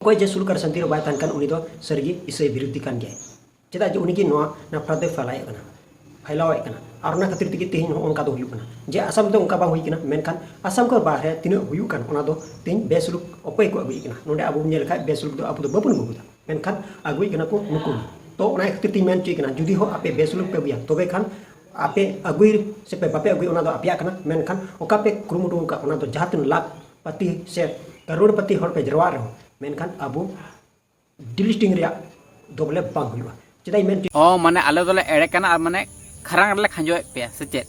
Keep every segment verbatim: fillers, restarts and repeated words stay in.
ᱚᱠᱚᱭ ᱡᱮ ᱥᱩᱞᱩᱠ ᱟᱨ ᱥᱟᱱᱛᱤ ᱨᱮ ᱵᱟᱭ ᱛᱟᱦᱮᱱ ᱠᱟᱱ, ᱩᱱᱤ ᱫᱚ ᱥᱟᱹᱨᱤᱜᱮ ᱤᱥᱟᱹᱭ ᱵᱤᱨᱩᱫᱷᱤ ᱠᱟᱱ ᱜᱮᱭᱟᱭ᱾ ᱪᱮᱫᱟᱜ ᱡᱮ ᱩᱱᱤ ᱜᱮ ᱱᱚᱣᱟ ᱱᱟᱯᱷᱨᱟᱛ ᱫᱚᱭ ᱯᱷᱮᱞᱟᱣᱮᱫ ᱠᱟᱱᱟ, ᱯᱷᱮᱞᱟᱣᱮᱫ ᱠᱟᱱᱟ᱾ ᱟᱨ ᱚᱱᱟ ᱠᱷᱟᱹᱛᱤᱨ ᱛᱮᱜᱮ ᱛᱮᱦᱮᱧ ᱦᱚᱸ ᱚᱱᱠᱟ ᱫᱚ ᱦᱩᱭᱩᱜ ᱠᱟᱱᱟ᱾ ᱡᱮ ᱟᱥᱟᱢ ᱨᱮᱫᱚ ᱚᱱᱠᱟ ᱵᱟᱝ ᱦᱩᱭ ᱠᱟᱱᱟ, ᱢᱮᱱᱠᱷᱟᱱ ᱟᱥᱟᱢ ᱠᱷᱚᱱ ᱵᱟᱦᱨᱮ ᱛᱤᱱᱟᱹᱜ ᱦᱩᱭᱩᱜ ᱠᱟᱱ, ᱚᱱᱟ ᱫᱚ ᱛᱮᱦᱮᱧ ᱵᱮᱥᱩᱞᱩᱠ ᱚᱠᱚᱭ ᱠᱚ ᱟᱹᱜᱩᱭᱮᱫ ᱠᱟᱱᱟ? ᱱᱚᱰᱮ ᱟᱵᱚ ᱵᱚᱱ ᱧᱮᱞ ᱞᱮᱠᱷᱟᱡ ᱵᱮᱥᱩᱞᱩᱠ ᱫᱚ ᱟᱵᱚ ᱫᱚ ᱵᱟᱵᱚᱱ ᱟᱹᱜᱩ ᱠᱟᱫᱟ, ᱢᱮᱱᱠᱷᱟᱱ ᱟᱹᱜᱩᱭᱮᱫ ᱠᱟᱱᱟ ᱠᱚ ᱱᱩᱠᱩ ᱜᱮ᱾ ᱛᱚ ᱚᱱᱟ ᱠᱷᱟᱹᱛᱤᱨ ᱛᱮᱧ ᱢᱮᱱ ᱦᱚᱪᱚᱭᱮᱫ ᱠᱟᱱᱟ, ᱡᱩᱫᱤ ᱦᱚᱸ ᱟᱯᱮ ᱵᱮᱥᱩᱞᱩᱠ ᱯᱮ ᱟᱹᱜᱩᱭᱟ, ᱛᱚᱵᱮ ᱠᱷᱟᱱ ᱟᱯᱮ ᱟᱹᱜᱩᱭ ᱥᱮ ᱯᱮ ᱵᱟᱯᱮ ᱟᱹᱜᱩᱭ, ᱚᱱᱟ ᱫᱚ ᱟᱯᱮᱭᱟᱜ ᱠᱟᱱᱟ᱾ ᱢᱮᱱᱠᱷᱟᱱ ᱚᱠᱟ ᱯᱮ ᱠᱩᱨᱩᱢᱩᱴᱩ ᱟᱠᱟᱫ, ᱚᱱᱟ ᱫᱚ ᱡᱟᱦᱟᱸ ᱛᱤᱱᱟᱹᱜ ᱞᱟᱠᱷ ᱯᱟᱹᱛᱤ ᱥᱮ ᱠᱟᱨᱳᱲ ᱯᱟᱹᱛᱤ ᱦᱚᱲ ᱯᱮ ᱡᱟᱨᱣᱟᱜ ᱨᱮᱦᱚᱸ, ᱢᱮᱱᱠᱷᱟᱱ ᱟᱵᱚ ᱰᱤᱞᱤᱴᱤᱝ ᱨᱮᱭᱟᱜ ᱫᱚ ᱵᱚᱞᱮ ᱵᱟᱝ ᱦᱩᱭᱩᱜᱼᱟ᱾ ᱪᱮᱫᱟᱜ ᱤᱧ ᱢᱮᱱ ᱦᱚᱪᱚᱭ ᱚ, ᱢᱟᱱᱮ ᱟᱞᱮ ᱫᱚᱞᱮ ᱮᱲᱮ ᱠᱟᱱᱟ ᱟᱨ ᱢᱟᱱᱮ ᱠᱷᱟᱨᱟᱝ ᱨᱮᱞᱮ ᱠᱷᱟᱸᱡᱚᱭᱮᱫ ᱯᱮᱭᱟ ᱥᱮ ᱪᱮᱫ?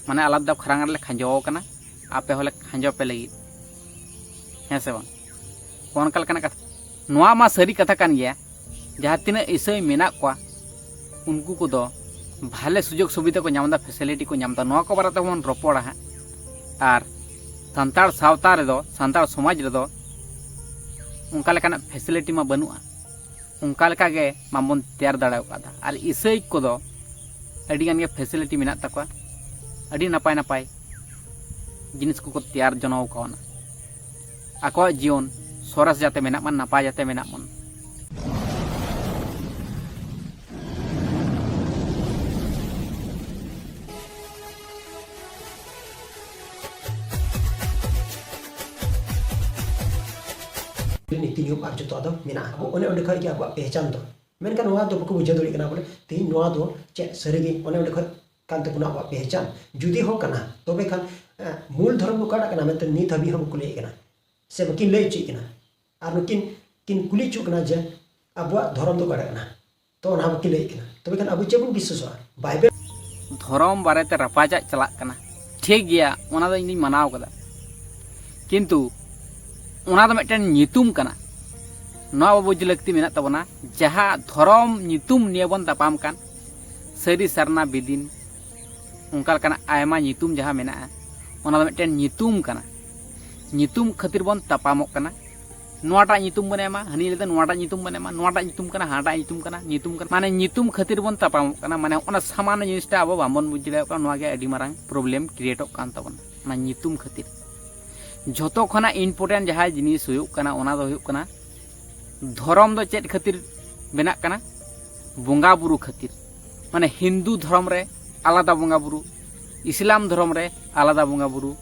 ᱢᱟᱱᱮ ᱟᱞᱮ ᱫᱚ ᱠᱷᱟᱨᱟᱝ ᱨᱮᱞᱮ ᱠᱷᱟᱸᱡᱚ ᱠᱟᱱᱟ, ᱟᱯᱮ ᱦᱚᱸᱞᱮ ᱠᱷᱟᱸᱡᱚ ᱯᱮ ᱞᱟᱹᱜᱤᱫ, ᱦᱮᱸ ᱥᱮ ᱵᱟᱝ? ᱚᱱᱠᱟ ᱞᱮᱠᱟᱱᱟᱜ ᱠᱟᱛᱷᱟ᱾ ᱱᱚᱣᱟ ᱢᱟ ᱥᱟᱹᱨᱤ ᱠᱟᱛᱷᱟ ᱠᱟᱱ ᱜᱮᱭᱟ, ᱡᱟᱦᱟᱸ ᱛᱤᱱᱟᱹᱜ ᱤᱥᱟᱹᱭ ᱢᱮᱱᱟᱜ ᱠᱚᱣᱟ, ᱩᱱᱠᱩ ᱠᱚᱫᱚ ᱵᱷᱟᱞᱮ ᱥᱩᱡᱳᱜᱽ ᱥᱩᱵᱤᱫᱷᱟ ᱠᱚ ᱧᱟᱢ ᱮᱫᱟ, ᱯᱷᱮᱥᱤᱞᱤᱴᱤ ᱠᱚ ᱧᱟᱢ ᱮᱫᱟ, ᱱᱚᱣᱟ ᱠᱚ ᱵᱟᱨᱮ ᱛᱮᱵᱚᱱ ᱨᱚᱯᱚᱲᱟ ᱦᱟᱸᱜ᱾ ᱟᱨ ᱥᱟᱱᱛᱟᱲ ᱥᱟᱶᱛᱟ ᱨᱮᱫᱚ, ᱥᱟᱱᱛᱟᱲ ᱥᱚᱢᱟᱡᱽ ᱨᱮᱫᱚ ᱚᱱᱠᱟ ᱞᱮᱠᱟᱱᱟᱜ ᱯᱷᱮᱥᱤᱞᱤᱴᱤ ᱢᱟ ᱵᱟᱹᱱᱩᱜᱼᱟ, ᱚᱱᱠᱟ ᱞᱮᱠᱟ ᱜᱮ ᱢᱟᱵᱚᱱ ᱛᱮᱭᱟᱨ ᱫᱟᱲᱮ ᱟᱠᱟᱫᱟ᱾ ᱟᱨ ᱤᱥᱟᱹᱭ ᱠᱚᱫᱚ ᱟᱹᱰᱤ ᱜᱟᱱ ᱜᱮ ᱯᱷᱮᱥᱤᱞᱤᱴᱤ ᱢᱮᱱᱟᱜ ᱛᱟᱠᱚᱣᱟ, ᱟᱹᱰᱤ ᱱᱟᱯᱟᱭ ᱱᱟᱯᱟᱭ ᱡᱤᱱᱤᱥ ᱠᱚᱠᱚ ᱛᱮᱭᱟᱨ ᱡᱚᱱᱚ ᱠᱟᱣᱱᱟ᱾ ᱟᱠᱚᱣᱟᱜ ᱡᱤᱭᱚᱱ ᱥᱚᱨᱮᱥ ᱡᱟᱛᱮ ᱢᱮᱱᱟᱜ ᱢᱟ, ᱱᱟᱯᱟᱭ ᱡᱟᱛᱮ ᱢᱮᱱᱟᱜ ᱵᱚᱱ᱾ ᱱᱤᱛᱤ ᱱᱤᱭᱚᱢ ᱟᱨ ᱡᱚᱛᱚᱣᱟᱜ ᱫᱚ ᱢᱮᱱᱟᱜᱼᱟ᱾ ᱟᱵᱚ ᱚᱱᱮ ᱚᱸᱰᱮ ᱠᱷᱚᱡ ᱜᱮ ᱟᱵᱚᱣᱟᱜ ᱯᱮᱦᱪᱟᱱ ᱫᱚ᱾ ᱢᱮᱱᱠᱷᱟᱱ ᱱᱚᱣᱟ ᱫᱚ ᱵᱟᱠᱚ ᱵᱩᱡᱷᱟᱹᱣ ᱫᱟᱲᱮᱭᱟᱜ ᱠᱟᱱᱟ ᱵᱚᱞᱮ ᱛᱮᱦᱮᱧ ᱱᱚᱣᱟ ᱫᱚ ᱪᱮᱫ ᱥᱟᱹᱨᱤᱜᱮ ᱚᱱᱮ ᱚᱸᱰᱮ ᱠᱷᱚᱡ ᱠᱟᱱ ᱛᱟᱵᱚᱱᱟ ᱟᱵᱚᱣᱟᱜ ᱯᱮᱦᱪᱟᱱ᱾ ᱡᱩᱫᱤ ᱦᱚᱸ ᱠᱟᱱᱟ, ᱛᱚᱵᱮ ᱠᱷᱟᱱ, ᱮ, ᱢᱩᱞ ᱫᱷᱚᱨᱚᱢ ᱫᱚ ᱚᱠᱟᱴᱟᱜ ᱠᱟᱱᱟ ᱢᱮᱱᱛᱮ ᱱᱤᱛ ᱦᱟᱹᱵᱤᱡ ᱦᱚᱸ ᱵᱟᱠᱚ ᱞᱟᱹᱭᱮᱫ ᱠᱟᱱᱟ ᱥᱮ ᱵᱟᱹᱠᱤᱱ ᱞᱟᱹᱭ ᱦᱚᱪᱚᱭᱮᱫ ᱠᱟᱱᱟ᱾ ᱟᱨ ᱱᱩᱠᱤᱱ ᱠᱤᱱ ᱠᱩᱞᱤ ᱦᱚᱪᱚᱜ ᱠᱟᱱᱟ ᱡᱮ ᱟᱵᱚᱣᱟᱜ ᱫᱷᱚᱨᱚᱢ ᱫᱚ ᱚᱠᱟᱴᱟᱜ ᱠᱟᱱᱟ, ᱛᱚ ᱚᱱᱟ ᱦᱚᱸ ᱵᱟᱹᱠᱤᱱ ᱞᱟᱹᱭᱮᱫ ᱠᱟᱱᱟ᱾ ᱛᱚᱵᱮ ᱠᱷᱟᱱ ᱟᱵᱚ ᱪᱮᱫ ᱵᱚᱱ ᱵᱤᱥᱣᱟᱥᱚᱜᱼᱟ? ᱵᱟᱭᱵᱮᱞ᱾ ᱫᱷᱚᱨᱚᱢ ᱵᱟᱨᱮᱛᱮ ᱨᱟᱯᱟᱪᱟᱜ ᱪᱟᱞᱟᱜ ᱠᱟᱱᱟ, ᱴᱷᱤᱠ ᱜᱮᱭᱟ, ᱚᱱᱟ ᱫᱚ ᱤᱧ ᱫᱩᱧ ᱢᱟᱱᱟᱣ ᱠᱟᱫᱟ, ᱠᱤᱱᱛᱩ ᱚᱱᱟ ᱫᱚ ᱢᱤᱫᱴᱮᱱ ᱧᱩᱛᱩᱢ ᱠᱟᱱᱟ᱾ ᱱᱚᱣᱟ ᱵᱟᱵᱚ ᱵᱩᱡᱽ ᱞᱟᱹᱠᱛᱤ ᱢᱮᱱᱟᱜ ᱛᱟᱵᱚᱱᱟ, ᱡᱟᱦᱟᱸ ᱫᱷᱚᱨᱚᱢ ᱧᱩᱛᱩᱢ ᱱᱤᱭᱮ ᱵᱚᱱ ᱛᱟᱯᱟᱢ ᱠᱟᱱ, ᱥᱟᱹᱨᱤ ᱥᱟᱨᱱᱟ ᱵᱤᱫᱤᱱ, ᱚᱱᱠᱟ ᱞᱮᱠᱟᱱᱟᱜ ᱟᱭᱢᱟ ᱧᱩᱛᱩᱢ ᱡᱟᱦᱟᱸ ᱢᱮᱱᱟᱜᱼᱟ, ᱚᱱᱟ ᱫᱚ ᱢᱤᱫᱴᱮᱱ ᱧᱩᱛᱩᱢ ᱠᱟᱱᱟ᱾ ᱧᱩᱛᱩᱢ ᱠᱷᱟᱹᱛᱤᱨ ᱵᱚᱱ ᱛᱟᱯᱟᱢᱚᱜ ᱠᱟᱱᱟ᱾ ᱱᱚᱣᱟᱴᱟᱜ ᱧᱩᱛᱩᱢ ᱵᱚᱱ ᱮᱢᱟ, ᱦᱟᱹᱱᱤ ᱞᱟᱹᱭᱫᱟ ᱱᱚᱣᱟᱴᱟᱜ ᱧᱩᱛᱩᱢ ᱵᱚᱱ ᱮᱢᱟ, ᱱᱚᱣᱟᱴᱟᱜ ᱧᱩᱛᱩᱢ ᱠᱟᱱᱟ, ᱦᱟᱱᱟᱴᱟᱜ ᱧᱩᱛᱩᱢ ᱠᱟᱱᱟ, ᱧᱩᱛᱩᱢ ᱠᱟᱱᱟ, ᱢᱟᱱᱮ ᱧᱩᱛᱩᱢ ᱠᱷᱟᱹᱛᱤᱨ ᱵᱚᱱ ᱛᱟᱯᱟᱢᱚᱜ ᱠᱟᱱᱟ᱾ ᱢᱟᱱᱮ ᱚᱱᱟ ᱥᱟᱢᱟᱱᱱᱚ ᱡᱤᱱᱤᱥᱴᱟ ᱟᱵᱚ ᱵᱟᱵᱚᱱ ᱵᱩᱡᱽ ᱫᱟᱲᱮᱭᱟᱜ ᱠᱟᱱᱟ, ᱱᱚᱣᱟ ᱜᱮ ᱟᱹᱰᱤ ᱢᱟᱨᱟᱝ ᱯᱨᱚᱵᱞᱮᱢ ᱠᱨᱤᱭᱮᱴᱚᱜ ᱠᱟᱱ ᱛᱟᱵᱚᱱᱟ, ᱚᱱᱟ ᱧᱩᱛᱩᱢ ᱠᱷᱟᱹᱛᱤᱨ᱾ ᱡᱷᱚᱛᱚ ᱠᱷᱚᱱᱟᱜ ᱤᱢᱯᱚᱨᱴᱮᱱᱴ ᱡᱟᱦᱟᱸ ᱡᱤᱱᱤᱥ ᱦᱩᱭᱩᱜ ᱠᱟᱱᱟ, ᱚᱱᱟ ᱫᱚ ᱦᱩᱭᱩᱜ ᱠᱟᱱᱟ ᱫᱷᱚᱨᱚᱢ ᱫᱚ ᱪᱮᱫ ᱠᱷᱟᱹᱛᱤᱨ ᱵᱮᱱᱟᱜ ᱠᱟᱱᱟ? ᱵᱚᱸᱜᱟ ᱵᱩᱨᱩ ᱠᱷᱟᱹᱛᱤᱨ᱾ ᱢᱟᱱᱮ ᱦᱤᱱᱫᱩ ᱫᱷᱚᱨᱚᱢ ᱨᱮ ᱟᱞᱟᱫᱟ ᱵᱚᱸᱜᱟ ᱵᱩᱨᱩ, ᱤᱥᱞᱟᱢ ᱫᱷᱚᱨᱚᱢ ᱨᱮ ᱟᱞᱟᱫᱟ ᱵᱚᱸᱜᱟ ᱵᱩᱨᱩ,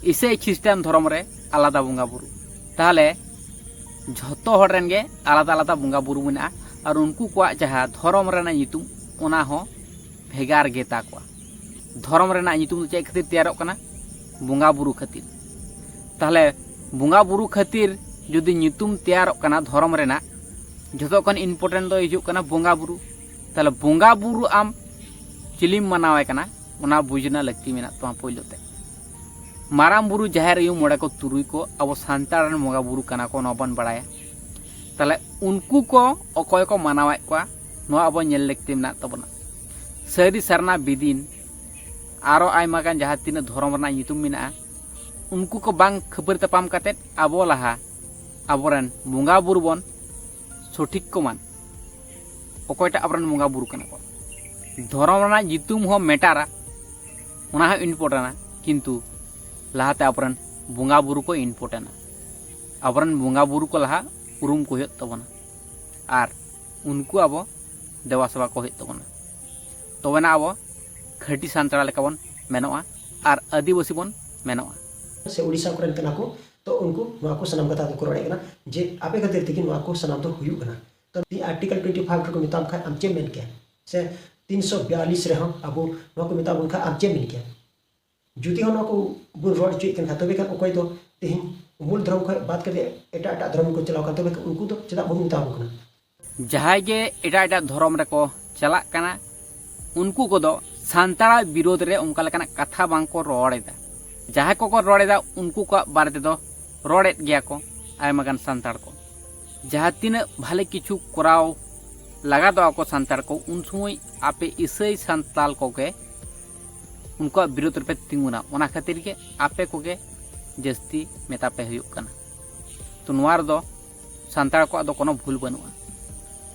ᱤᱥᱟᱹᱭ ᱠᱷᱨᱤᱥᱴᱟᱱ ᱫᱷᱚᱨᱚᱢ ᱨᱮ ᱟᱞᱟᱫᱟ ᱵᱚᱸᱜᱟ ᱵᱩᱨᱩ᱾ ᱛᱟᱦᱚᱞᱮ ᱡᱷᱚᱛᱚ ᱦᱚᱲ ᱨᱮᱱ ᱜᱮ ᱟᱞᱟᱫᱟ ᱟᱞᱟᱫᱟ ᱵᱚᱸᱜᱟ ᱵᱩᱨᱩ ᱢᱮᱱᱟᱜᱼᱟ, ᱟᱨ ᱩᱱᱠᱩ ᱠᱚᱣᱟᱜ ᱡᱟᱦᱟᱸ ᱫᱷᱚᱨᱚᱢ ᱨᱮᱱᱟᱜ ᱧᱩᱛᱩᱢ, ᱚᱱᱟ ᱦᱚᱸ ᱵᱷᱮᱜᱟᱨ ᱜᱮ ᱛᱟᱠᱚᱣᱟ᱾ ᱫᱷᱚᱨᱚᱢ ᱨᱮᱱᱟᱜ ᱧᱩᱛᱩᱢ ᱫᱚ ᱪᱮᱫ ᱠᱷᱟᱹᱛᱤᱨ ᱛᱮᱭᱟᱨᱚᱜ ᱠᱟᱱᱟ? ᱵᱚᱸᱜᱟ ᱵᱩᱨᱩ ᱠᱷᱟᱹᱛᱤᱨ᱾ ᱛᱟᱦᱚᱞᱮ ᱵᱚᱸᱜᱟ ᱵᱩᱨᱩ ᱠᱷᱟᱹᱛᱤᱨ ᱡᱩᱫᱤ ᱧᱩᱛᱩᱢ ᱛᱮᱭᱟᱨᱚᱜ ᱠᱟᱱᱟ ᱫᱷᱚᱨᱚᱢ ᱨᱮᱱᱟᱜ, ᱡᱷᱚᱛᱚ ᱠᱷᱚᱱ ᱤᱢᱯᱚᱨᱴᱮᱱᱴ ᱫᱚ ᱦᱤᱡᱩᱜ ᱠᱟᱱᱟ ᱵᱚᱸᱜᱟ ᱵᱩᱨᱩ᱾ ᱛᱟᱦᱚᱞᱮ ᱵᱚᱸᱜᱟ ᱵᱩᱨᱩ ᱟᱢ ᱪᱤᱞᱤᱢ ᱢᱟᱱᱟᱣᱮ ᱠᱟᱱᱟ, ᱚᱱᱟ ᱵᱩᱡᱽ ᱨᱮᱱᱟᱜ ᱞᱟᱹᱠᱛᱤ ᱢᱮᱱᱟᱜ ᱛᱟᱢᱟ ᱯᱳᱭᱞᱳ ᱛᱮ᱾ ᱢᱟᱨᱟᱝ ᱵᱩᱨᱩ, ᱡᱟᱦᱮᱨ ᱟᱭᱳ, ᱢᱚᱬᱮ ᱠᱚ ᱛᱩᱨᱩᱭ ᱠᱚ ᱟᱵᱚ ᱥᱟᱱᱛᱟᱲ ᱨᱮᱱ ᱵᱚᱸᱜᱟ ᱵᱩᱨᱩ ᱠᱟᱱᱟ ᱠᱚ, ᱱᱚᱣᱟ ᱵᱚᱱ ᱵᱟᱲᱟᱭᱟ᱾ ᱛᱟᱦᱚᱞᱮ ᱩᱱᱠᱩ ᱠᱚ ᱚᱠᱚᱭ ᱠᱚ ᱢᱟᱱᱟᱣᱮᱫ ᱠᱚᱣᱟ, ᱱᱚᱣᱟ ᱟᱵᱚ ᱧᱮᱞ ᱞᱟᱹᱠᱛᱤ ᱢᱮᱱᱟᱜ ᱛᱟᱵᱚᱱᱟ᱾ ᱥᱟᱹᱨᱤ ᱥᱟᱨᱱᱟ ᱵᱤᱫᱤᱱ, ᱟᱨᱚ ᱟᱭᱢᱟ ᱜᱟᱱ ᱡᱟᱦᱟᱸ ᱛᱤᱱᱟᱹᱜ ᱫᱷᱚᱨᱚᱢ ᱨᱮᱱᱟᱜ ᱧᱩᱛᱩᱢ ᱢᱮᱱᱟᱜᱼᱟ, ᱩᱱᱠᱩ ᱠᱚ ᱵᱟᱝ ᱠᱷᱟᱹᱯᱟᱹᱨᱤ ᱛᱟᱯᱟᱢ ᱠᱟᱛᱮᱫ ᱟᱵᱚ ᱞᱟᱦᱟ ᱟᱵᱚᱨᱮᱱ ᱵᱚᱸᱜᱟ ᱵᱩᱨᱩ ᱵᱚᱱ ᱥᱚᱴᱷᱤᱠ ᱠᱚ ᱢᱟᱱ, ᱚᱠᱚᱭᱴᱟᱜ ᱟᱵᱚᱨᱮᱱ ᱵᱚᱸᱜᱟ ᱵᱩᱨᱩ ᱠᱟᱱᱟ ᱠᱚ᱾ ᱫᱷᱚᱨᱚᱢ ᱨᱮᱱᱟᱜ ᱧᱩᱛᱩᱢ ᱦᱚᱸ ᱢᱮᱴᱟᱨᱟ, ᱚᱱᱟ ᱦᱚᱸ ᱤᱢᱯᱚᱨᱴᱮᱱᱴᱟ, ᱠᱤᱱᱛᱩ ᱞᱟᱦᱟᱛᱮ ᱟᱵᱚᱨᱮᱱ ᱵᱚᱸᱜᱟ ᱵᱩᱨᱩ ᱠᱚ ᱤᱢᱯᱚᱨᱴᱮᱱᱴᱟ᱾ ᱟᱵᱚᱨᱮᱱ ᱵᱚᱸᱜᱟ ᱵᱩᱨᱩ ᱠᱚ ᱞᱟᱦᱟ ᱩᱨᱩᱢ ᱠᱚ ᱦᱩᱭᱩᱜ ᱛᱟᱵᱚᱱᱟ, ᱟᱨ ᱩᱱᱠᱩ ᱟᱵᱚ ᱫᱮᱵᱟ ᱥᱮᱵᱟ ᱠᱚ ᱦᱩᱭᱩᱜ ᱛᱟᱵᱚᱱᱟ᱾ ᱛᱚᱵᱮᱱᱟ ᱟᱵᱚ ᱠᱷᱟᱹᱴᱤ ᱥᱟᱱᱛᱟᱲ ᱞᱮᱠᱟ ᱵᱚᱱ ᱢᱮᱱᱚᱜᱼᱟ ᱟᱨ ᱟᱹᱫᱤᱵᱟᱹᱥᱤ ᱵᱚᱱ ᱢᱮᱱᱚᱜᱼᱟ᱾ ᱥᱮ ᱩᱲᱤᱥᱥᱟ ᱠᱚᱨᱮᱱ ᱠᱟᱱᱟ ᱠᱚ, ᱛᱚ ᱩᱱᱠᱩ ᱱᱚᱣᱟ ᱠᱚ ᱥᱟᱱᱟᱢ ᱠᱟᱛᱷᱟ ᱫᱚᱠᱚ ᱨᱚᱲᱮᱫ ᱠᱟᱱᱟ ᱡᱮ ᱟᱯᱮ ᱠᱷᱟᱹᱛᱤᱨ ᱛᱮᱜᱮ ᱱᱚᱣᱟ ᱠᱚ ᱥᱟᱱᱟᱢ ᱫᱚ ᱦᱩᱭᱩᱜ ᱠᱟᱱᱟ᱾ ᱛᱚ ᱟᱨᱴᱤᱠᱮᱞ ᱴᱩᱭᱮᱱᱴᱤ ᱯᱷᱟᱭᱤᱵᱷ ᱨᱮᱠᱚ ᱢᱮᱛᱟᱢ ᱠᱷᱟᱱ ᱟᱢ ᱪᱮᱫ ᱮᱢ ᱢᱮᱱ ᱠᱮᱭᱟ? ᱥᱮ ᱛᱤᱱᱥᱚ ᱵᱤᱭᱟᱞᱤᱥ ᱨᱮᱦᱚᱸ ᱟᱵᱚ ᱱᱚᱣᱟ ᱠᱚ ᱢᱮᱛᱟ ᱵᱚᱱ ᱠᱷᱟᱱ ᱟᱢ ᱪᱮᱫ ᱮᱢ ᱢᱮᱱ ᱠᱮᱭᱟ? ᱡᱩᱫᱤ ᱦᱚᱸ ᱱᱚᱣᱟ ᱠᱚ ᱵᱚᱱ ᱨᱚᱲ ᱦᱚᱪᱚᱭᱮᱫ ᱠᱟᱱ ᱠᱷᱟᱱ, ᱛᱚᱵᱮ ᱠᱷᱟᱱ ᱚᱠᱚᱭ ᱫᱚ ᱛᱮᱦᱮᱧ ᱢᱩᱞ ᱫᱷᱚᱨᱚᱢ ᱠᱷᱚᱱ ᱵᱟᱫ ᱠᱟᱛᱮ ᱮᱴᱟᱜ ᱮᱴᱟᱜ ᱫᱷᱚᱨᱚᱢ ᱠᱚ ᱪᱟᱞᱟᱣ ᱠᱟᱱ, ᱛᱚᱵᱮ ᱠᱷᱟᱱ ᱩᱱᱠᱩ ᱫᱚ ᱪᱮᱫᱟᱜ ᱵᱟᱵᱚᱱ ᱢᱮᱛᱟ ᱠᱚ ᱠᱟᱱᱟ? ᱡᱟᱦᱟᱸᱭ ᱜᱮ ᱮᱴᱟᱜ ᱮᱴᱟᱜ ᱫᱷᱚᱨᱚᱢ ᱨᱮᱠᱚ ᱪᱟᱞᱟᱜ ᱠᱟᱱᱟ, ᱩᱱᱠᱩ ᱠᱚᱫᱚ ᱥᱟᱱᱛᱟᱲᱟᱜ ᱵᱤᱨᱳᱫᱷ ᱨᱮ ᱚᱱᱠᱟ ᱞᱮᱠᱟᱱᱟᱜ ᱠᱟᱛᱷᱟ ᱵᱟᱝ ᱠᱚ ᱨᱚᱲ ᱮᱫᱟ᱾ ᱡᱟᱦᱟᱸᱭ ᱠᱚᱠᱚ ᱨᱚᱲ ᱮᱫᱟ, ᱩᱱᱠᱩ ᱠᱚᱣᱟᱜ ᱵᱟᱨᱮ ᱛᱮᱫᱚ ᱨᱚᱲᱮᱫ ᱜᱮᱭᱟ ᱠᱚ ᱟᱭᱢᱟ ᱜᱟᱱ ᱥᱟᱱᱛᱟᱲ ᱠᱚ᱾ ᱡᱟᱦᱟᱸ ᱛᱤᱱᱟᱹᱜ ᱵᱷᱟᱞᱮ ᱠᱤᱪᱷᱩ ᱠᱚᱨᱟᱣ ᱞᱟᱜᱟᱫᱚᱜᱼᱟ ᱠᱚ ᱥᱟᱱᱛᱟᱲ ᱠᱚ, ᱩᱱ ᱥᱚᱢᱚᱭ ᱟᱯᱮ ᱤᱥᱟᱹᱭ ᱥᱟᱱᱛᱟᱞ ᱠᱚᱜᱮ ᱩᱱᱠᱩᱣᱟᱜ ᱵᱤᱨᱳᱫᱷ ᱨᱮᱯᱮ ᱛᱤᱸᱜᱩᱱᱟ᱾ ᱚᱱᱟ ᱠᱷᱟᱹᱛᱤᱨ ᱜᱮ ᱟᱯᱮ ᱠᱚᱜᱮ ᱡᱟᱹᱥᱛᱤ ᱢᱮᱛᱟ ᱯᱮ ᱦᱩᱭᱩᱜ ᱠᱟᱱᱟ᱾ ᱛᱚ ᱱᱚᱣᱟ ᱨᱮᱫᱚ ᱥᱟᱱᱛᱟᱲ ᱠᱚᱣᱟᱜ ᱫᱚ ᱠᱳᱱᱳ ᱵᱷᱩᱞ ᱵᱟᱹᱱᱩᱜᱼᱟ᱾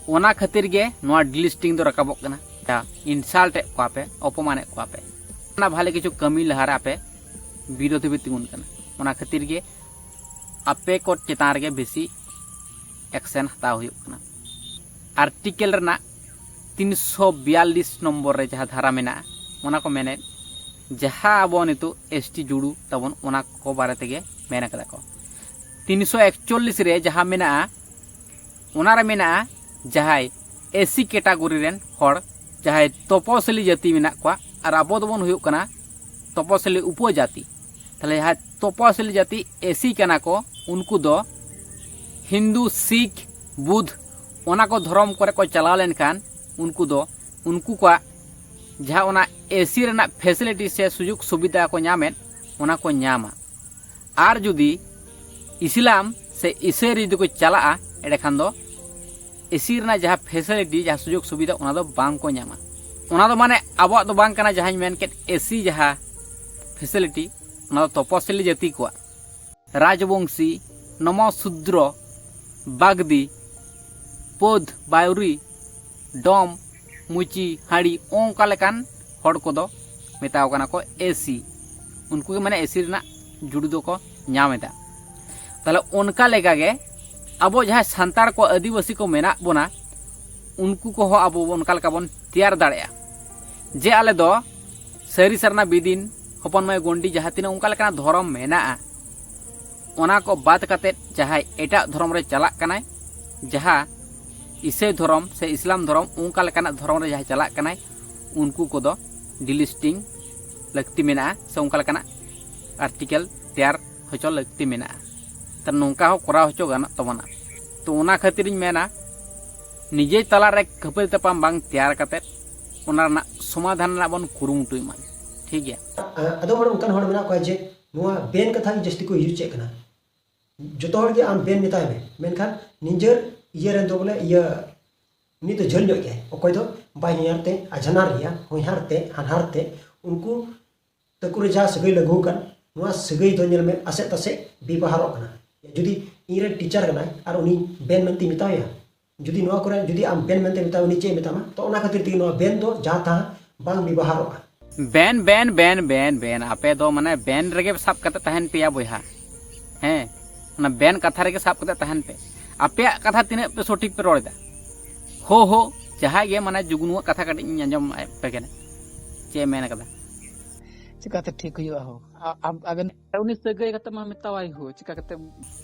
ᱚᱱᱟ ᱠᱷᱟᱹᱛᱤᱨ ᱜᱮ ᱱᱚᱣᱟ ᱰᱤᱞᱤᱥᱴᱤᱝ ᱫᱚ ᱨᱟᱠᱟᱵᱚᱜ ᱠᱟᱱᱟ᱾ ᱡᱟ ᱤᱱᱥᱟᱞᱴ ᱮᱫ ᱠᱚᱣᱟ ᱯᱮ, ᱚᱯᱚᱢᱟᱱ ᱮᱫ ᱠᱚᱣᱟ ᱯᱮ, ᱚᱱᱟ ᱵᱷᱟᱞᱮ ᱠᱤᱪᱷᱩ ᱠᱟᱹᱢᱤ ᱞᱟᱦᱟᱨᱮ ᱟᱯᱮ ᱵᱤᱨᱳᱫᱷ ᱨᱮᱯᱮ ᱛᱤᱸᱜᱩᱱ ᱠᱟᱱᱟ᱾ ᱚᱱᱟ ᱠᱷᱟᱹᱛᱤᱨ ᱜᱮ ᱟᱯᱮ ᱠᱚ ᱪᱮᱛᱟᱱ ᱨᱮᱜᱮ ᱵᱮᱥᱤ ᱮᱠᱥᱮᱱ ᱦᱟᱛᱟᱣ ᱦᱩᱭᱩᱜ ᱠᱟᱱᱟ᱾ ᱟᱨᱴᱤᱠᱮᱞ ᱨᱮᱱᱟᱜ ᱛᱤᱱᱥᱚ ᱵᱤᱭᱟᱞᱞᱤᱥ ᱱᱚᱢᱵᱚᱨ ᱨᱮ ᱡᱟᱦᱟᱸ ᱫᱷᱟᱨᱟ ᱢᱮᱱᱟᱜᱼᱟ, ᱚᱱᱟ ᱠᱚ ᱢᱮᱱᱮᱫ, ᱡᱟᱦᱟᱸ ᱟᱵᱚ ᱱᱤᱛᱚᱜ ᱮᱥ ᱴᱤ ᱡᱩᱲᱩ ᱛᱟᱵᱚᱱ, ᱚᱱᱟ ᱠᱚ ᱵᱟᱨᱮ ᱛᱮᱜᱮ ᱢᱮᱱ ᱟᱠᱟᱫᱟ ᱠᱚ᱾ ᱛᱤᱱᱥᱚ ᱮᱠᱪᱚᱞᱞᱤᱥ ᱨᱮ ᱡᱟᱦᱟᱸ ᱢᱮᱱᱟᱜᱼᱟ, ᱚᱱᱟᱨᱮ ᱢᱮᱱᱟᱜᱼᱟ ᱡᱟᱦᱟᱸᱭ ᱮᱥ ᱥᱤ ᱠᱮᱴᱟᱜᱚᱨᱤ ᱨᱮᱱ ᱦᱚᱲ, ᱡᱟᱦᱟᱸᱭ ᱛᱚᱯᱚᱥᱤᱞᱤ ᱡᱟᱹᱛᱤ ᱢᱮᱱᱟᱜ ᱠᱚᱣᱟ, ᱟᱨ ᱟᱵᱚ ᱫᱚᱵᱚᱱ ᱦᱩᱭᱩᱜ ᱠᱟᱱᱟ ᱛᱚᱯᱚᱥᱤᱞᱤ ᱩᱯᱚᱡᱟᱹᱛᱤ᱾ ᱛᱟᱦᱞᱮ ᱡᱟᱦᱟᱸᱭ ᱛᱚᱯᱚᱥᱤᱞᱤ ᱡᱟᱹᱛᱤ ᱮᱥ ᱥᱤ ᱠᱟᱱᱟ ᱠᱚ, ᱩᱱᱠᱩ ᱫᱚ ᱦᱤᱱᱫᱩ, ᱥᱤᱠᱷ, ᱵᱩᱫᱷ, ᱚᱱᱟ ᱠᱚ ᱫᱷᱚᱨᱚᱢ ᱠᱚᱨᱮ ᱠᱚ ᱪᱟᱞᱟᱣ ᱞᱮᱱᱠᱷᱟᱱ ᱩᱱᱠᱩ ᱫᱚ, ᱩᱱᱠᱩ ᱠᱚᱣᱟᱜ ᱡᱟᱦᱟᱸ ᱚᱱᱟ ᱮᱥ ᱥᱤ ᱨᱮᱱᱟᱜ ᱯᱷᱮᱥᱤᱞᱤᱴᱤ ᱥᱮ ᱥᱩᱡᱳᱜᱽ ᱥᱩᱵᱤᱫᱷᱟ ᱠᱚ ᱧᱟᱢᱮᱫ, ᱚᱱᱟ ᱠᱚ ᱧᱟᱢᱟ᱾ ᱟᱨ ᱡᱩᱫᱤ ᱤᱥᱞᱟᱢ ᱥᱮ ᱤᱥᱟᱹᱭ ᱨᱮ ᱡᱩᱫᱤ ᱠᱚ ᱪᱟᱞᱟᱜᱼᱟ, ᱮᱸᱰᱮᱠᱷᱟᱱ ᱫᱚ ᱮᱥ ᱥᱤ ᱨᱮᱱᱟᱜ ᱡᱟᱦᱟᱸ ᱯᱷᱮᱥᱤᱞᱤᱴᱤ, ᱡᱟᱦᱟᱸ ᱥᱩᱡᱳᱜᱽ ᱥᱩᱵᱤᱫᱷᱟ, ᱚᱱᱟ ᱫᱚ ᱵᱟᱝ ᱠᱚ ᱧᱟᱢᱟ᱾ ᱚᱱᱟ ᱫᱚ ᱢᱟᱱᱮ ᱟᱵᱚᱣᱟᱜ ᱫᱚ ᱵᱟᱝ ᱠᱟᱱᱟ, ᱡᱟᱦᱟᱸᱧ ᱢᱮᱱ ᱠᱮᱫ ᱮᱥ ᱥᱤ ᱡᱟᱦᱟᱸ ᱯᱷᱮᱥᱤᱞᱤᱴᱤ, ᱚᱱᱟ ᱫᱚ ᱛᱚᱯᱚᱥᱤᱞᱤ ᱡᱟᱹᱛᱤ ᱠᱚᱣᱟᱜ᱾ ᱨᱟᱡᱽᱵᱚᱝᱥᱤ, ᱱᱚᱢᱚᱥᱩᱫᱨᱚ, ᱵᱟᱜᱽᱫᱤ, ᱯᱳᱫᱷ, ᱵᱟᱭᱩᱨᱤ, ᱰᱚᱢ, ᱢᱩᱪᱤ, ᱦᱟᱹᱲᱤ, ᱚᱱᱠᱟ ᱞᱮᱠᱟᱱ ᱦᱚᱲ ᱠᱚᱫᱚ ᱢᱮᱛᱟᱣ ᱠᱟᱱᱟ ᱠᱚ ᱮᱥ ᱥᱤ᱾ ᱩᱱᱠᱩ ᱜᱮ ᱢᱟᱱᱮ ᱮᱥ ᱥᱤ ᱨᱮᱱᱟᱜ ᱡᱩᱲᱩ ᱫᱚᱠᱚ ᱧᱟᱢ ᱮᱫᱟ᱾ ᱛᱟᱦᱞᱮ ᱚᱱᱠᱟ ᱞᱮᱠᱟᱜᱮ ᱟᱵᱚ ᱡᱟᱦᱟᱸᱭ ᱥᱟᱱᱛᱟᱲ ᱠᱚ, ᱟᱹᱫᱤᱵᱟᱹᱥᱤ ᱠᱚ ᱢᱮᱱᱟᱜ ᱵᱚᱱᱟ, ᱩᱱᱠᱩ ᱠᱚᱦᱚᱸ ᱟᱵᱚ ᱚᱱᱠᱟ ᱞᱮᱠᱟ ᱵᱚᱱ ᱛᱮᱭᱟᱨ ᱫᱟᱲᱮᱭᱟᱜᱼᱟ᱾ ᱡᱮ ᱟᱞᱮ ᱫᱚ ᱥᱟᱹᱨᱤ ᱥᱟᱨᱱᱟ, ᱵᱤᱫᱤᱱ, ᱦᱚᱯᱚᱱ ᱢᱟᱹᱭ ᱜᱚᱱᱰᱤ, ᱡᱟᱦᱟᱸ ᱛᱤᱱᱟᱹᱜ ᱚᱱᱠᱟ ᱞᱮᱠᱟᱱᱟᱜ ᱫᱷᱚᱨᱚᱢ ᱢᱮᱱᱟᱜᱼᱟ, ᱚᱱᱟ ᱠᱚ ᱵᱟᱫ ᱠᱟᱛᱮᱫ ᱡᱟᱦᱟᱸᱭ ᱮᱴᱟᱜ ᱫᱷᱚᱨᱚᱢ ᱨᱮ ᱪᱟᱞᱟᱜ ᱠᱟᱱᱟᱭ, ᱡᱟᱦᱟᱸ ᱤᱥᱟᱹᱭ ᱫᱷᱚᱨᱚᱢ ᱥᱮ ᱤᱥᱞᱟᱢ ᱫᱷᱚᱨᱚᱢ, ᱚᱱᱠᱟ ᱞᱮᱠᱟᱱᱟᱜ ᱫᱷᱚᱨᱚᱢ ᱨᱮ ᱡᱟᱦᱟᱸᱭ ᱪᱟᱞᱟᱜ ᱠᱟᱱᱟᱭ, ᱩᱱᱠᱩ ᱠᱚᱫᱚ ᱰᱤᱞᱤᱥᱴᱤᱝ ᱞᱟᱹᱠᱛᱤ ᱢᱮᱱᱟᱜᱼᱟ, ᱥᱮ ᱚᱱᱠᱟ ᱞᱮᱠᱟᱱᱟᱜ ᱟᱨᱴᱤᱠᱮᱞ ᱛᱮᱭᱟᱨ ᱦᱚᱪᱚ ᱞᱟᱹᱠᱛᱤ ᱢᱮᱱᱟᱜᱼᱟ᱾ ᱛᱚ, ᱱᱚᱝᱠᱟ ᱦᱚᱸ ᱠᱚᱨᱟᱣ ᱦᱚᱪᱚ ᱜᱟᱱᱚᱜ ᱛᱟᱵᱚᱱᱟ᱾ ᱛᱚ, ᱚᱱᱟ ᱠᱷᱟᱹᱛᱤᱨᱤᱧ ᱢᱮᱱᱟ, ᱱᱤᱡᱮ ᱛᱟᱞᱟᱨᱮ ᱠᱷᱟᱹᱯᱟᱹᱨᱤ ᱛᱟᱯᱟᱢ ᱵᱟᱝ ᱛᱮᱭᱟᱨ ᱠᱟᱛᱮᱫ ᱚᱱᱟ ᱨᱮᱱᱟᱜ ᱥᱚᱢᱟᱫᱷᱟᱱ ᱨᱮᱱᱟᱜ ᱵᱚᱱ ᱠᱩᱨᱩᱢᱩᱴᱩᱭ ᱢᱟ᱾ ᱴᱷᱤᱠ ᱜᱮᱭᱟ? ᱟᱫᱚᱢ ᱦᱚᱲ ᱚᱱᱠᱟᱱ ᱦᱚᱲ ᱢᱮᱱᱟᱜ ᱠᱚᱣᱟ ᱡᱮ ᱱᱚᱣᱟ ᱵᱮᱱ ᱠᱟᱛᱷᱟ ᱜᱮ ᱡᱟᱹᱥᱛᱤ ᱠᱚ ᱤᱭᱩᱡᱮᱫ ᱠᱟᱱᱟ᱾ ᱡᱚᱛᱚ ᱦᱚᱲ ᱜᱮ ᱟᱢ ᱵᱮᱱ ᱢᱮᱛᱟᱭ ᱢᱮ, ᱢᱮᱱᱠᱷᱟᱱ ᱱᱤᱡᱮᱨ ᱤᱭᱟᱹ ᱨᱮᱱ ᱫᱚ ᱵᱚᱞᱮ ᱤᱭᱟᱹ, ᱩᱱᱤ ᱫᱚ ᱡᱷᱟᱹᱞ ᱧᱚᱜ ᱜᱮᱭᱟᱭ, ᱚᱠᱚᱭ ᱫᱚ ᱵᱟᱭ ᱦᱚᱧᱦᱟᱨ ᱛᱮ, ᱟᱡᱷᱟᱱᱟᱨ ᱜᱮᱭᱟ, ᱦᱚᱧᱦᱟᱨ ᱛᱮ, ᱦᱟᱱᱦᱟᱨ ᱛᱮ, ᱩᱱᱠᱩ ᱛᱟᱹᱠᱩ ᱨᱮ ᱡᱟᱦᱟᱸ ᱥᱟᱹᱜᱟᱹᱭ ᱞᱟᱹᱜᱩ ᱟᱠᱟᱱ, ᱱᱚᱣᱟ ᱥᱟᱹᱜᱟᱹᱭ ᱫᱚ ᱧᱮᱞ ᱢᱮ ᱟᱥᱮᱫ ᱛᱟᱥᱮᱫ ᱵᱮᱵᱚᱦᱟᱨᱚᱜ ᱠᱟᱱᱟ᱾ ᱡᱩᱫᱤ ᱤᱧ ᱨᱮᱱ ᱴᱤᱪᱟᱨ ᱠᱟᱱᱟᱭ ᱟᱨ ᱩᱱᱤ ᱵᱮᱱ ᱢᱮᱱᱛᱮᱧ ᱢᱮᱛᱟᱣᱟᱭᱟ, ᱡᱩᱫᱤ ᱱᱚᱣᱟ ᱠᱚᱨᱮ ᱡᱩᱫᱤ ᱟᱢ ᱵᱮᱱ ᱢᱮᱱᱛᱮ ᱢᱮᱛᱟᱣᱟ, ᱩᱱᱤ ᱪᱮᱫ ᱮ ᱢᱮᱛᱟᱢᱟ? ᱛᱚ, ᱚᱱᱟ ᱠᱷᱟᱹᱛᱤᱨ ᱛᱮᱜᱮ ᱱᱚᱣᱟ ᱵᱮᱱ ᱫᱚ ᱡᱟᱦᱟᱸ ᱛᱟᱦᱟᱸ ᱵᱟᱝ ᱵᱮᱵᱚᱦᱟᱨᱚᱜᱼᱟ᱾ ᱵᱮᱱ ᱵᱮᱱ ᱵᱮᱱ ᱵᱮᱱ ᱵᱮᱱ ᱟᱯᱮ ᱫᱚ ᱢᱟᱱᱮ ᱵᱮᱱ ᱨᱮᱜᱮ ᱥᱟᱵ ᱠᱟᱛᱮ ᱛᱟᱦᱮᱱ ᱯᱮᱭᱟ ᱵᱚᱭᱦᱟ᱾ ᱦᱮᱸ, ᱚᱱᱟ ᱵᱮᱱ ᱠᱟᱛᱷᱟ ᱨᱮᱜᱮ ᱥᱟᱵ ᱠᱟᱛᱮ ᱛᱟᱦᱮᱱ ᱯᱮ᱾ ᱟᱯᱮᱭᱟᱜ ᱠᱟᱛᱷᱟ ᱛᱤᱱᱟᱹᱜ ᱯᱮ ᱥᱚᱴᱷᱤᱠ ᱯᱮ ᱨᱚᱲ ᱮᱫᱟ᱾ ᱦᱳ ᱦᱳ, ᱡᱟᱦᱟᱸᱭ ᱜᱮ ᱢᱟᱱᱮ ᱡᱩᱜᱽᱱᱩᱣᱟᱜ ᱠᱟᱛᱷᱟ ᱠᱟᱹᱴᱤᱡ ᱤᱧ ᱟᱸᱡᱚᱢ ᱟᱯᱮ ᱠᱟᱱᱟ, ᱪᱮᱫ ᱮ ᱢᱮᱱ ᱠᱟᱫᱟ᱾ ᱪᱤᱠᱟᱹᱛᱮ ᱴᱷᱤᱠ ᱦᱩᱭᱩᱜᱼᱟ ᱦᱳ? ᱟ-, ᱟᱵ-, ᱟᱵᱮᱱ ᱩᱱᱤ ᱥᱟᱹᱜᱟᱹᱭ ᱠᱟᱛᱮ ᱢᱟ ᱢᱮᱛᱟᱣᱟᱭ ᱦᱳ, ᱪᱤᱠᱟ ᱠᱟᱛᱮ?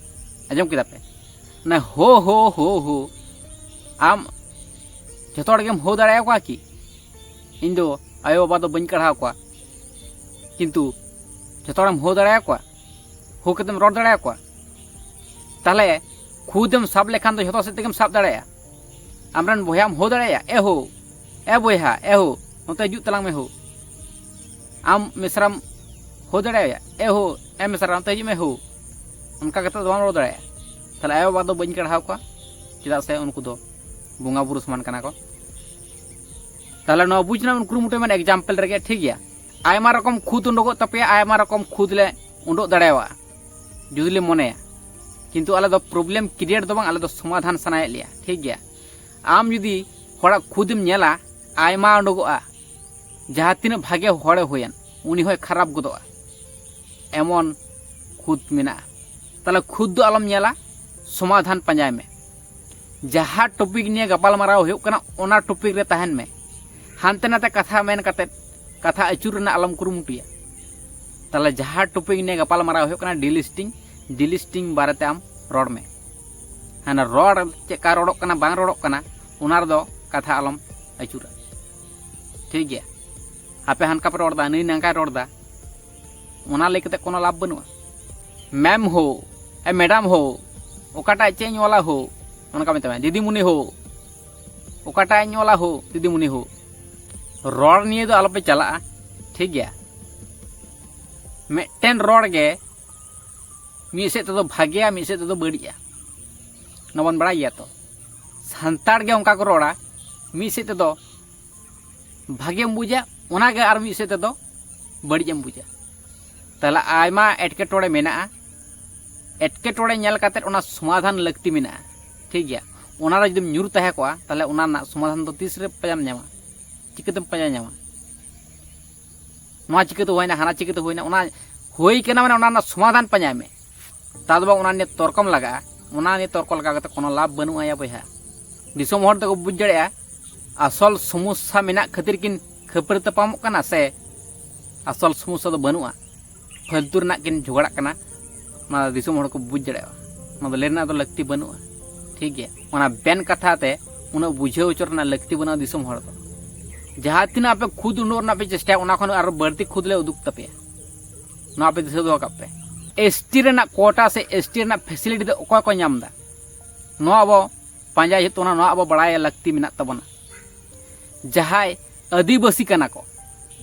ᱟᱸᱡᱚᱢ ᱠᱮᱫᱟ ᱯᱮ? ᱚᱱᱟ ᱦᱳ ᱦᱳ ᱦᱳ ᱦᱳ, ᱟᱢ ᱡᱷᱚᱛᱚ ᱦᱚᱲ ᱜᱮᱢ ᱦᱳ ᱫᱟᱲᱮᱭᱟᱠᱚᱣᱟ ᱠᱤ? ᱤᱧ ᱫᱚ ᱟᱭᱳ ᱵᱟᱵᱟ ᱫᱚ ᱵᱟᱹᱧ ᱠᱟᱲᱦᱟᱣ ᱠᱚᱣᱟ, ᱠᱤᱱᱛᱩ ᱡᱷᱚᱛᱚ ᱦᱚᱲᱮᱢ ᱦᱳ ᱫᱟᱲᱮᱭᱟᱠᱚᱣᱟ, ᱦᱳ ᱠᱟᱛᱮᱢ ᱨᱚᱲ ᱫᱟᱲᱮᱭᱟᱠᱚᱣᱟ᱾ ᱛᱟᱦᱞᱮ ᱠᱷᱩᱫᱮᱢ ᱥᱟᱵ ᱞᱮᱠᱷᱟᱱ ᱫᱚ ᱡᱷᱚᱛᱚ ᱥᱮᱫ ᱛᱮᱜᱮᱢ ᱥᱟᱵ ᱫᱟᱲᱮᱭᱟᱜᱼᱟ᱾ ᱟᱢᱨᱮᱱ ᱵᱚᱭᱦᱟᱢ ᱦᱳ ᱫᱟᱲᱮᱭᱟᱭᱟ, "ᱮ ᱦᱳ, ᱮ ᱵᱚᱭᱦᱟ, ᱮ ᱦᱳ, ᱱᱚᱛᱮ ᱦᱤᱡᱩᱜ ᱛᱟᱞᱟᱝ ᱢᱮ ᱦᱳ᱾" ᱟᱢ ᱢᱤᱥᱨᱟᱢ ᱦᱳ ᱫᱟᱲᱮᱭᱟᱭᱟ, "ᱮ ᱦᱳ, ᱮ ᱢᱤᱥᱨᱟ, ᱱᱚᱛᱮ ᱦᱤᱡᱩᱜ ᱢᱮ ᱦᱳ᱾" ᱚᱱᱠᱟ ᱠᱟᱛᱮ ᱫᱚ ᱵᱟᱢ ᱨᱚᱲ ᱫᱟᱲᱮᱭᱟᱜᱼᱟ᱾ ᱛᱟᱦᱞᱮ ᱟᱭᱳ ᱵᱟᱵᱟ ᱫᱚ ᱵᱟᱹᱧ ᱠᱟᱲᱦᱟᱣ ᱠᱚᱣᱟ, ᱪᱮᱫᱟᱜ ᱥᱮ ᱩᱱᱠᱩ ᱫᱚ ᱵᱚᱸᱜᱟ ᱵᱩᱨᱩ ᱥᱚᱢᱟᱱ ᱠᱟᱱᱟ ᱠᱚ᱾ ᱛᱟᱦᱞᱮ ᱱᱚᱣᱟ ᱵᱩᱡᱽ ᱨᱮᱱᱟᱜ ᱵᱚᱱ ᱠᱩᱨᱩᱢᱩᱴᱩᱭ ᱢᱮ example ᱨᱮᱜᱮ, ᱴᱷᱤᱠ ᱜᱮᱭᱟ? ᱟᱭᱢᱟ ᱨᱚᱠᱚᱢ ᱠᱷᱩᱫ ᱩᱰᱩᱠᱚᱜ ᱛᱟᱯᱮᱭᱟ, ᱟᱭᱢᱟ ᱨᱚᱠᱚᱢ ᱠᱷᱩᱫ ᱞᱮ ᱩᱰᱩᱠ ᱫᱟᱲᱮᱭᱟᱜᱼᱟ ᱡᱩᱫᱤ ᱞᱮ ᱢᱚᱱᱮᱭᱟ, ᱠᱤᱱᱛᱩ ᱟᱞᱮ ᱫᱚ problem create ᱫᱚ ᱵᱟᱝ, ᱟᱞᱮ ᱫᱚ ᱥᱚᱢᱟᱫᱷᱟᱱ ᱥᱟᱱᱟᱭᱮᱫ ᱞᱮᱭᱟ, ᱴᱷᱤᱠ ᱜᱮᱭᱟ? ᱟᱢ ᱡᱩᱫᱤ ᱦᱚᱲᱟᱜ ᱠᱷᱩᱫᱮᱢ ᱧᱮᱞᱟ, ᱟᱭᱢᱟ ᱩᱰᱩᱠᱚᱜᱼᱟ, ᱡᱟᱦᱟᱸ ᱛᱤᱱᱟᱹᱜ ᱵᱷᱟᱜᱮ ᱦᱚᱲᱮ ᱦᱩᱭᱮᱱ, ᱩᱱᱤ ᱦᱚᱸᱭ ᱠᱷᱟᱨᱟᱯ ᱜᱚᱫᱚᱜᱼᱟ, ᱮᱢᱚᱱ ᱠᱷᱩᱫ ᱢᱮᱱᱟᱜᱼᱟ᱾ ᱛᱟᱦᱞᱮ ᱠᱷᱩᱫ ᱫᱚ ᱟᱞᱚᱢ ᱧᱮᱞᱟ, ᱥᱚᱢᱟᱫᱷᱟᱱ ᱯᱟᱸᱡᱟᱭ ᱢᱮ᱾ ᱡᱟᱦᱟᱸ topic ᱱᱤᱭᱮ ᱜᱟᱯᱟᱞᱢᱟᱨᱟᱣ ᱦᱩᱭᱩᱜ ᱠᱟᱱᱟ, ᱚᱱᱟ topic ᱨᱮ ᱛᱟᱦᱮᱱ ᱢᱮ᱾ ᱦᱟᱱᱛᱮ ᱱᱟᱛᱮ ᱠᱟᱛᱷᱟ ᱢᱮᱱ ᱠᱟᱛᱮ ᱠᱟᱛᱷᱟ ᱟᱹᱪᱩᱨ ᱨᱮᱱᱟᱜ ᱟᱞᱚᱢ ᱠᱩᱨᱩᱢᱩᱴᱩᱭᱟ᱾ ᱛᱟᱦᱞᱮ ᱡᱟᱦᱟᱸ topic ᱱᱤᱭᱮ ᱜᱟᱯᱟᱞᱢᱟᱨᱟᱣ ᱦᱩᱭᱩᱜ ᱠᱟᱱᱟ, delisting, delisting ᱵᱟᱨᱮᱛᱮ ᱟᱢ ᱨᱚᱲ ᱢᱮ᱾ ᱦᱟᱱᱟ ᱨᱚᱲ ᱪᱮᱫᱠᱟ ᱨᱚᱲᱚᱜ ᱠᱟᱱᱟ, ᱵᱟᱝ ᱨᱚᱲᱚᱜ ᱠᱟᱱᱟ, ᱚᱱᱟ ᱨᱮᱫᱚ ᱠᱟᱛᱷᱟ ᱟᱞᱚᱢ ᱟᱹᱪᱩᱨᱟ, ᱴᱷᱤᱠ ᱜᱮᱭᱟ? ᱟᱯᱮ ᱦᱟᱱᱠᱟ ᱯᱮ ᱨᱚᱲ ᱮᱫᱟ, ᱱᱩᱭ ᱱᱟᱝᱠᱟᱭ ᱨᱚᱲ ᱮᱫᱟ, ᱚᱱᱟ ᱞᱟᱹᱭ ᱠᱟᱛᱮ ᱠᱳᱱᱳ ᱞᱟᱵᱷ ᱵᱟᱹᱱᱩᱜᱼᱟ᱾ ᱢᱮᱢ ᱦᱳ, ᱮ ᱢᱮᱰᱟᱢ ᱦᱳ, ᱚᱠᱟᱴᱟᱜ ᱪᱮᱫ ᱤᱧ ᱚᱞᱟ ᱦᱳ, ᱚᱱᱠᱟ ᱢᱮᱛᱟᱢᱟ, ᱫᱤᱫᱤᱢᱩᱱᱤ ᱦᱳ, ᱚᱠᱟᱴᱟᱜ ᱤᱧ ᱚᱞᱟ ᱦᱳ, ᱫᱤᱫᱤᱢᱩᱱᱤ ᱦᱳ᱾ ᱨᱚᱲ ᱱᱤᱭᱮ ᱫᱚ ᱟᱞᱚᱯᱮ ᱪᱟᱞᱟᱜᱼᱟ, ᱴᱷᱤᱠ ᱜᱮᱭᱟ? ᱢᱤᱫᱴᱮᱱ ᱨᱚᱲ ᱜᱮ ᱢᱤᱫ ᱥᱮᱫ ᱛᱮᱫᱚ ᱵᱷᱟᱜᱮᱭᱟ, ᱢᱤᱫ ᱥᱮᱫ ᱛᱮᱫᱚ ᱵᱟᱹᱲᱤᱡᱼᱟ, ᱚᱱᱟ ᱵᱚᱱ ᱵᱟᱲᱟᱭ ᱜᱮᱭᱟ ᱛᱚ᱾ ᱥᱟᱱᱛᱟᱲ ᱜᱮ ᱚᱱᱠᱟ ᱠᱚ ᱨᱚᱲᱟ, ᱢᱤᱫ ᱥᱮᱫ ᱛᱮᱫᱚ ᱵᱷᱟᱜᱮᱢ ᱵᱩᱡᱟ, ᱚᱱᱟᱜᱮ ᱟᱨ ᱢᱤᱫ ᱥᱮᱫ ᱛᱮᱫᱚ ᱵᱟᱹᱲᱤᱡ ᱮᱢ ᱵᱩᱡᱟ᱾ ᱛᱟᱦᱞᱮ ᱟᱭᱢᱟ ᱮᱴᱠᱮᱴᱚᱬᱮ ᱢᱮᱱᱟᱜᱼᱟ᱾ ᱮᱴᱠᱮᱴᱚᱬᱮ ᱧᱮᱞ ᱠᱟᱛᱮ ᱚᱱᱟ ᱥᱚᱢᱟᱫᱷᱟᱱ ᱞᱟᱹᱠᱛᱤ ᱢᱮᱱᱟᱜᱼᱟ, ᱴᱷᱤᱠ ᱜᱮᱭᱟ? ᱚᱱᱟ ᱨᱮ ᱡᱩᱫᱤᱢ ᱧᱩᱨ ᱛᱟᱦᱮᱸ ᱠᱚᱜᱼᱟ, ᱛᱟᱦᱞᱮ ᱚᱱᱟ ᱨᱮᱱᱟᱜ ᱥᱚᱢᱟᱫᱷᱟᱱ ᱫᱚ ᱛᱤᱥ ᱨᱮ ᱯᱟᱸᱡᱟᱢ ᱧᱟᱢᱟ? ᱪᱤᱠᱟᱹᱛᱮᱢ ᱯᱟᱸᱡᱟ ᱧᱟᱢᱟ? ᱱᱚᱣᱟ ᱪᱤᱠᱟᱹᱛᱮ ᱦᱩᱭᱱᱟ, ᱦᱟᱱᱟ ᱪᱤᱠᱟᱹᱛᱮ ᱦᱩᱭᱱᱟ, ᱚᱱᱟ ᱦᱩᱭ ᱠᱟᱱᱟ ᱢᱟᱱᱮ ᱚᱱᱟ ᱨᱮᱱᱟᱜ ᱥᱚᱢᱟᱫᱷᱟᱱ ᱯᱟᱸᱡᱟᱭ ᱢᱮ᱾ ᱛᱟ ᱫᱚ ᱵᱟᱝ ᱚᱱᱟ ᱱᱤᱭᱮ ᱛᱚᱨᱠᱚᱢ ᱞᱟᱜᱟᱜᱼᱟ, ᱚᱱᱟ ᱱᱤᱭᱮ ᱛᱚᱨᱠᱚ ᱞᱟᱜᱟᱣ ᱠᱟᱛᱮ ᱠᱳᱱᱳ ᱞᱟᱵᱷ ᱵᱟᱹᱱᱩᱜᱼᱟ ᱭᱟ ᱵᱚᱭᱦᱟ᱾ ᱫᱤᱥᱚᱢ ᱦᱚᱲ ᱫᱚᱠᱚ ᱵᱩᱡᱽ ᱫᱟᱲᱮᱭᱟᱜᱼᱟ ᱟᱥᱚᱞ ᱥᱚᱢᱚᱥᱥᱟ ᱢᱮᱱᱟᱜ ᱠᱷᱟᱹᱛᱤᱨ ᱠᱤᱱ ᱠᱷᱟᱹᱯᱟᱹᱨᱤ ᱛᱟᱯᱟᱢᱚᱜ ᱠᱟᱱᱟ ᱥᱮ ᱟᱥᱚᱞ ᱥᱚᱢᱚᱥᱥᱟ ᱫᱚ ᱵᱟᱹᱱᱩᱜᱼᱟ, ᱯᱷᱟᱹᱞᱛᱩ ᱨᱮᱱᱟᱜ ᱠᱤᱱ ᱡᱷᱚᱜᱽᱲᱟᱜ ᱠᱟᱱᱟ, ᱚᱱᱟ ᱫᱤᱥᱚᱢ ᱦᱚᱲ ᱠᱚ ᱵᱩᱡᱽ ᱫᱟᱲᱮᱭᱟᱜᱼᱟ᱾ ᱚᱱᱟ ᱫᱚ ᱞᱟᱹᱭ ᱨᱮᱱᱟᱜ ᱫᱚ ᱞᱟᱹᱠᱛᱤ ᱵᱟᱹᱱᱩᱜᱼᱟ, ᱴᱷᱤᱠ ᱜᱮᱭᱟ? ᱚᱱᱟ ᱵᱮᱱ ᱠᱟᱛᱷᱟ ᱛᱮ ᱩᱱᱟᱹᱜ ᱵᱩᱡᱷᱟᱹᱣ ᱦᱚᱪᱚ ᱨᱮᱱᱟᱜ ᱞᱟᱹᱠᱛᱤ ᱵᱟᱹᱱᱩᱜᱼᱟ ᱫᱤᱥᱚᱢ ᱦᱚᱲ ᱫᱚ᱾ ᱡᱟᱦᱟᱸ ᱛᱤᱱᱟᱹᱜ ᱟᱯᱮ ᱠᱷᱩᱫ ᱩᱰᱩᱠ ᱨᱮᱱᱟᱜ ᱯᱮ ᱪᱮᱥᱴᱟᱭᱟ, ᱚᱱᱟ ᱠᱷᱚᱱ ᱟᱨᱚ ᱵᱟᱹᱲᱛᱤ ᱠᱷᱩᱫ ᱞᱮ ᱩᱫᱩᱜ ᱛᱟᱯᱮᱭᱟ᱾ ᱱᱚᱣᱟ ᱯᱮ ᱫᱤᱥᱟᱹ ᱫᱚᱦᱚ ᱠᱟᱜ ᱯᱮ᱾ ᱮᱥ ᱴᱤ ᱨᱮᱱᱟᱜ ᱠᱳᱴᱟ ᱥᱮ ᱮᱥ ᱴᱤ ᱨᱮᱱᱟᱜ ᱯᱷᱮᱥᱤᱞᱤᱴᱤ ᱫᱚ ᱚᱠᱚᱭ ᱠᱚ ᱧᱟᱢ ᱮᱫᱟ, ᱱᱚᱣᱟ ᱟᱵᱚ ᱯᱟᱸᱡᱟᱭ ᱦᱩᱭᱩᱜ ᱛᱟᱵᱚᱱᱟ, ᱱᱚᱣᱟ ᱟᱵᱚ ᱵᱟᱲᱟᱭ ᱞᱟᱹᱠᱛᱤ ᱢᱮᱱᱟᱜ ᱛᱟᱵᱚᱱᱟ᱾ ᱡᱟᱦᱟᱸᱭ ᱟᱹᱫᱤᱵᱟᱹᱥᱤ ᱠᱟᱱᱟ ᱠᱚ,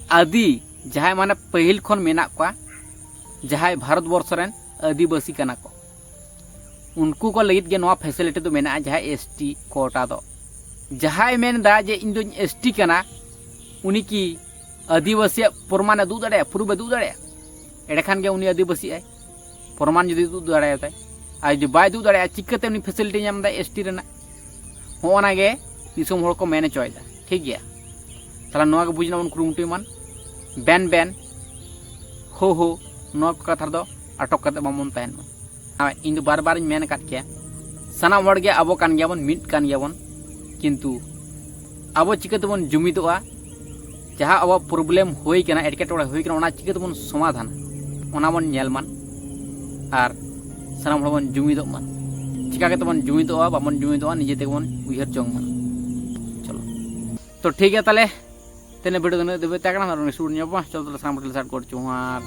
ᱟᱹᱫᱤ ᱡᱟᱦᱟᱸᱭ ᱢᱟᱱᱮ ᱯᱟᱹᱦᱤᱞ ᱠᱷᱚᱱ ᱢᱮᱱᱟᱜ ᱠᱚᱣᱟ, ᱡᱟᱦᱟᱸᱭ ᱵᱷᱟᱨᱚᱛ ᱵᱚᱨᱥᱚ ᱨᱮᱱ ᱟᱹᱫᱤᱵᱟᱹᱥᱤ ᱠᱟᱱᱟ ᱠᱚ, ᱩᱱᱠᱩ ᱠᱚ ᱞᱟᱹᱜᱤᱫ ᱜᱮ ᱱᱚᱣᱟ ᱯᱷᱮᱥᱤᱞᱤᱴᱤ ᱫᱚ ᱢᱮᱱᱟᱜᱼᱟ, ᱡᱟᱦᱟᱸᱭ ᱮᱥ ᱴᱤ ᱠᱳᱴᱟ ᱫᱚ᱾ ᱡᱟᱦᱟᱸᱭ ᱢᱮᱱᱫᱟ ᱡᱮ ᱤᱧ ᱫᱚᱧ ᱮᱥ ᱴᱤ ᱠᱟᱱᱟ, ᱩᱱᱤ ᱠᱤ ᱟᱹᱫᱤᱵᱟᱹᱥᱤᱭᱟᱜ ᱯᱨᱚᱢᱟᱱᱮ ᱩᱫᱩᱜ ᱫᱟᱲᱮᱭᱟᱜᱼᱟ, ᱯᱨᱩᱯᱷ ᱮ ᱩᱫᱩᱜ ᱫᱟᱲᱮᱭᱟᱜᱼᱟ? ᱮᱸᱰᱮᱠᱷᱟᱱ ᱜᱮ ᱩᱱᱤ ᱟᱹᱫᱤᱵᱟᱹᱥᱤᱜ ᱟᱭ, ᱯᱨᱚᱢᱟᱱ ᱡᱩᱫᱤ ᱩᱫᱩᱜ ᱫᱟᱲᱮᱭᱟᱛᱟᱭ᱾ ᱟᱨ ᱡᱩᱫᱤ ᱵᱟᱭ ᱩᱫᱩᱜ ᱫᱟᱲᱮᱭᱟᱜᱼᱟ, ᱪᱤᱠᱟᱹᱛᱮ ᱩᱱᱤ ᱯᱷᱮᱥᱤᱞᱤᱴᱤ ᱧᱟᱢ ᱮᱫᱟᱭ ᱮᱥ ᱴᱤ ᱨᱮᱱᱟᱜ? ᱦᱚᱸᱜᱼᱚ ᱱᱟ ᱜᱮ ᱫᱤᱥᱚᱢ ᱦᱚᱲ ᱠᱚ ᱢᱮᱱ ᱦᱚᱪᱚᱭᱮᱫᱟ, ᱴᱷᱤᱠ ᱜᱮᱭᱟ? ᱛᱟᱦᱚᱞᱮ ᱱᱚᱣᱟ ᱜᱮ ᱵᱩᱡᱽ ᱨᱮᱱᱟᱜ ᱵᱚᱱ ᱠᱩᱨᱩᱢᱩᱴᱩᱭ ᱢᱟᱱ, ᱵᱮᱱ ᱵᱮᱱ, ᱦᱳ ᱦᱳ, ᱱᱚᱣᱟ ᱠᱚ ᱠᱟᱛᱷᱟ ᱨᱮᱫᱚ ᱟᱴᱚᱠ ᱠᱟᱛᱮ ᱵᱟᱵᱚᱱ ᱛᱟᱦᱮᱱ ᱢᱟ᱾ ᱟᱨ ᱤᱧ ᱫᱚ ᱵᱟᱨ ᱵᱟᱨᱤᱧ ᱢᱮᱱ ᱟᱠᱟᱫ ᱜᱮᱭᱟ, ᱥᱟᱱᱟᱢ ᱦᱚᱲ ᱜᱮ ᱟᱵᱚ ᱠᱟᱱ ᱜᱮᱭᱟᱵᱚᱱ, ᱢᱤᱫ ᱠᱟᱱ ᱜᱮᱭᱟᱵᱚᱱ, ᱠᱤᱱᱛᱩ ᱟᱵᱚ ᱪᱤᱠᱟᱹ ᱛᱮᱵᱚᱱ ᱡᱩᱢᱤᱫᱚᱜᱼᱟ? ᱡᱟᱦᱟᱸ ᱟᱵᱚᱣᱟᱜ ᱯᱨᱚᱵᱞᱮᱢ ᱦᱩᱭ ᱠᱟᱱᱟ, ᱮᱴᱠᱮᱴᱚᱬᱮ ᱦᱩᱭ ᱠᱟᱱᱟ, ᱚᱱᱟ ᱪᱤᱠᱟᱹ ᱛᱮᱵᱚᱱ ᱥᱚᱢᱟᱫᱷᱟᱱᱟ, ᱚᱱᱟ ᱵᱚᱱ ᱧᱮᱞ ᱢᱟ᱾ ᱟᱨ ᱥᱟᱱᱟᱢ ᱦᱚᱲ ᱵᱚᱱ ᱡᱩᱢᱤᱫᱚᱜ ᱢᱟ᱾ ᱪᱤᱠᱟ ᱠᱟᱛᱮ ᱵᱚᱱ ᱡᱩᱢᱤᱫᱚᱜᱼᱟ? ᱵᱟᱵᱚᱱ ᱡᱩᱢᱤᱫᱚᱜᱼᱟ, ᱱᱤᱡᱮ ᱛᱮᱜᱮ ᱵᱚᱱ ᱩᱭᱦᱟᱹᱨ ᱡᱚᱝ ᱢᱟ᱾ ᱪᱚᱞᱚ, ᱛᱚ ᱴᱷᱤᱠ ᱜᱮᱭᱟ, ᱛᱟᱦᱚᱞᱮ ᱛᱮᱱᱮ ᱵᱷᱤᱰᱤᱭᱳ ᱫᱚ ᱱᱤᱱᱟᱹᱜ ᱫᱷᱟᱹᱵᱤᱡ ᱛᱟᱦᱮᱸ ᱠᱟᱱᱟ᱾ ᱟᱨ ᱩᱱᱤ ᱥᱩᱨ ᱧᱚᱜ ᱵᱚᱱ, ᱪᱚᱞᱚ ᱛᱟᱦᱚᱞᱮ ᱥᱟᱱᱟᱢ ᱠᱚᱴᱷᱮᱱ ᱥᱟᱴ ᱜᱚᱰ ᱡᱚᱦᱟᱨ᱾